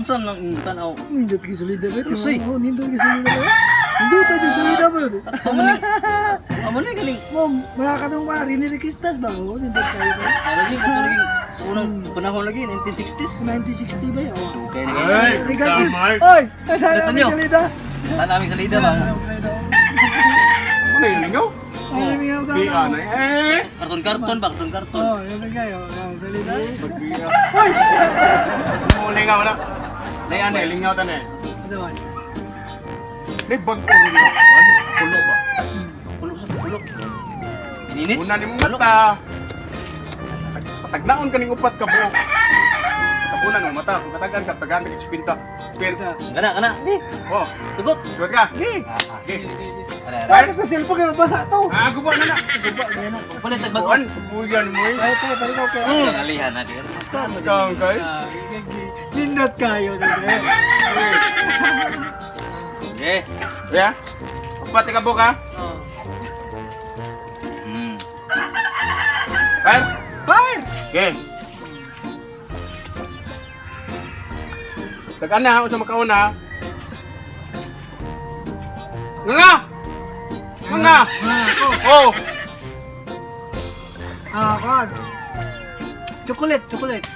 Unsa nang imong tanaw? Nindot kay solida ba? Rusay. Oh, nindot kay solida ba? Nindot jud solida ba? Amo ni. Amo ni galing. Mo, mga katong ka rinirikistas ba? Oh, nindot kayo ba? Ah, lagi kato lagi sa unang panahon lagi 1960s. 1960 ba yun? Oh. Dugay na kayo. Ay, Regalin. damay. Oy, kasama Ito kami nyo. solida. Tan aming salida ba? Ano yung lingaw? Ay, mingaw Di ka. anay. Eh! Karton-karton ba? Karton-karton. Oh, yun kayo. Oh, solida. Magbiya. Oy! Mo lingaw na. Nay anay lingaw ta na. Ano ba? Nay bag ko rin. Wan, pulo ba? Pulo sa pulo. Ininit. Una ni mong mata. Patagnaon kaning upat ka buok. Patagunan mo mata, kung katagan ka tagaan ka 50. Pero Kana kana. oh, Sugot. suot ka. Okay. Okay. Ara, ara. Bakit ko cellphone kayo mabasa to? Ah, guba na na. Guba. Palit tag bag-o. Buwan, buyan mo eh. Ay, ay, balik okay. Ang alihan natin. Kang kay. Ah, nindot kayo. Okay. Ya. Upat ka buok ha. Oh. Fire. Fire! Okay. Tagaan na, unsa makauna? Nga nga! Nga nga! Ah, Oh! ah, kon. Chocolate, chocolate.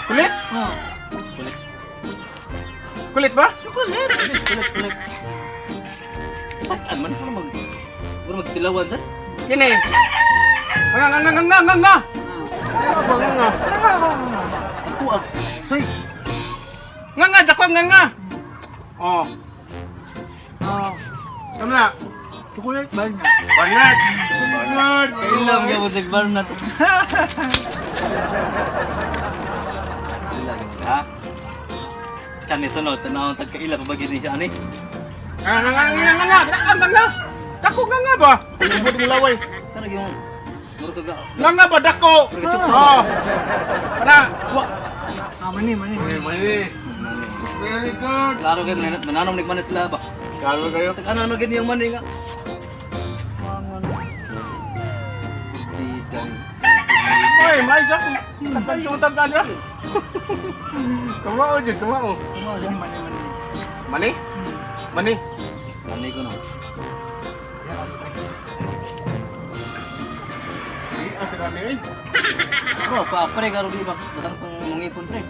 Kulit? Oh. Kulit ba? Chocolate. Kulit, kulit. Pag man puro mag puro magtilawan sa. Kini. Nga nga nga nga nga nga nga! Nga ba nga nga? Ako ag. Soy. Nga nga dako nga nga! Oh, Ah, tama na. chocolate ba niya? Banat! Banat! Kailang gyud sa bar na to. Ila gyud ha. Kani sunod tanaw tag kaila pa ba gyud ni siya ani? Nga nga nga nga nga nga! Dako nga nga! Dako nga nga ba? Lubod mo laway. Kana yung muro kaga. Nga nga ba dako? Oh! Ana! Wa. Ah, mani, mani. Mani. Very good. Klaro kay mananom ni man sila ba. Klaro kayo. Tag ano ano gyud yung mani nga. Di dan. Ay, may sa Katang tag na. Kamao jud, kamao. Mani, mani, mani. Mani? Mani. Ani ko no. Di asa kami eh. Bro, pa pre karo di ba datang pang mangipon pre.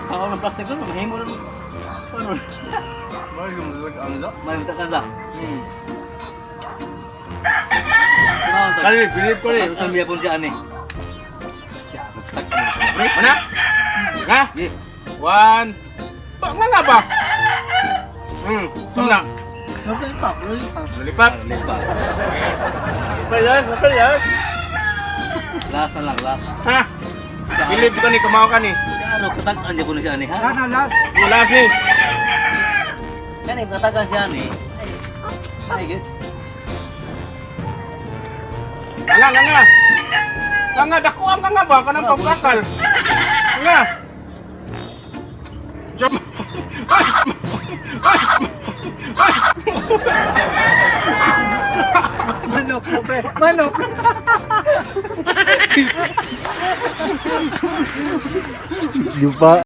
Pakaw ng plastic ko, mahimo na. Ano? Mari gumulag ang da. May mata ka. Kali, bilib ko ni. Ang biya po siya ani. Siya, magtag pre. Mana? Nga? Gi. One. Ba, nga nga ba? Tama na. Lollipop, lollipop. Lollipop. Lipa. Okay yan, okay yan. Last na lang, last. Ha? Bilib ko ni, kamao ka ni. Ano, katagaan niya po na siya ani, ha? Last na last. Wala ni. Kani, katagaan siya ani. Ay, gid. Nga nga nga. Nga nga, dako ang nga nga ba? Kanang pabakal. Nga. Jump. Ay! Ay! Ay! Manok, pre. Manok. Yupa.